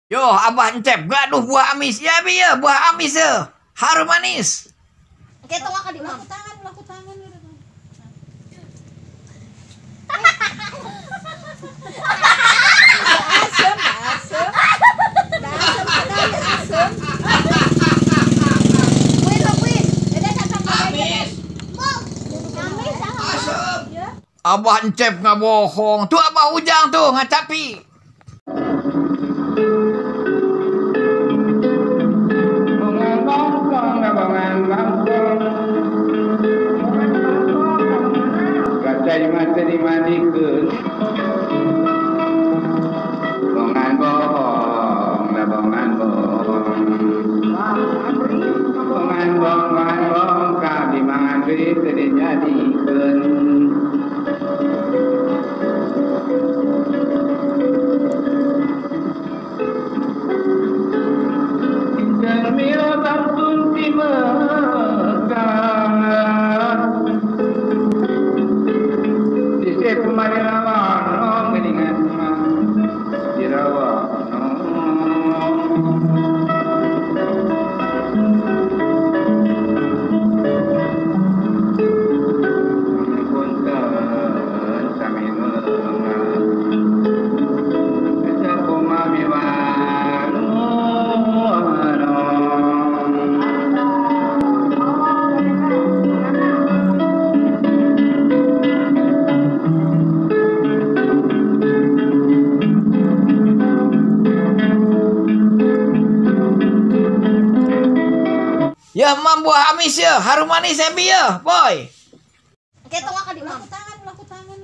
Yo, Abah Encep gaduh buah amis ya bi ya, buah amis ya. Harum manis. Oke, tong ka di Ulah ku tangan, ulah ku tangan. Asem, asem. Asem, asem. Amis. Asem. Abah Encep nggak bohong. Tuh Abah Ujang tuh ngacapi. Bongan bohong, bongan bohong, bongan bohong, bohong, kami mangan duit dijadikeun. Mira bantun ti Mekah. Ya mam buah amis ya, harum manis ya bi ya, boy. Oke, tong ka di Ulah mam. ku tangan, ulah ku tangan.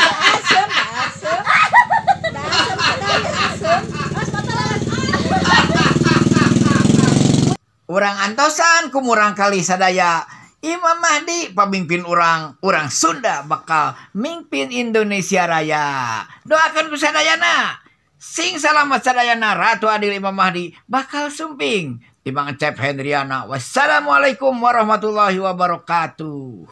Asem, asem. Asem, asem. Urang antosan kumurang kali sadaya. Imam Mahdi pamimpin urang, urang Sunda bakal mimpin Indonesia Raya. Doakan ku sadayana. Sing salamat sadayana Ratu Adil Imam Mahdi bakal sumping. Timang Encep Hendriana. Wassalamualaikum warahmatullahi wabarakatuh.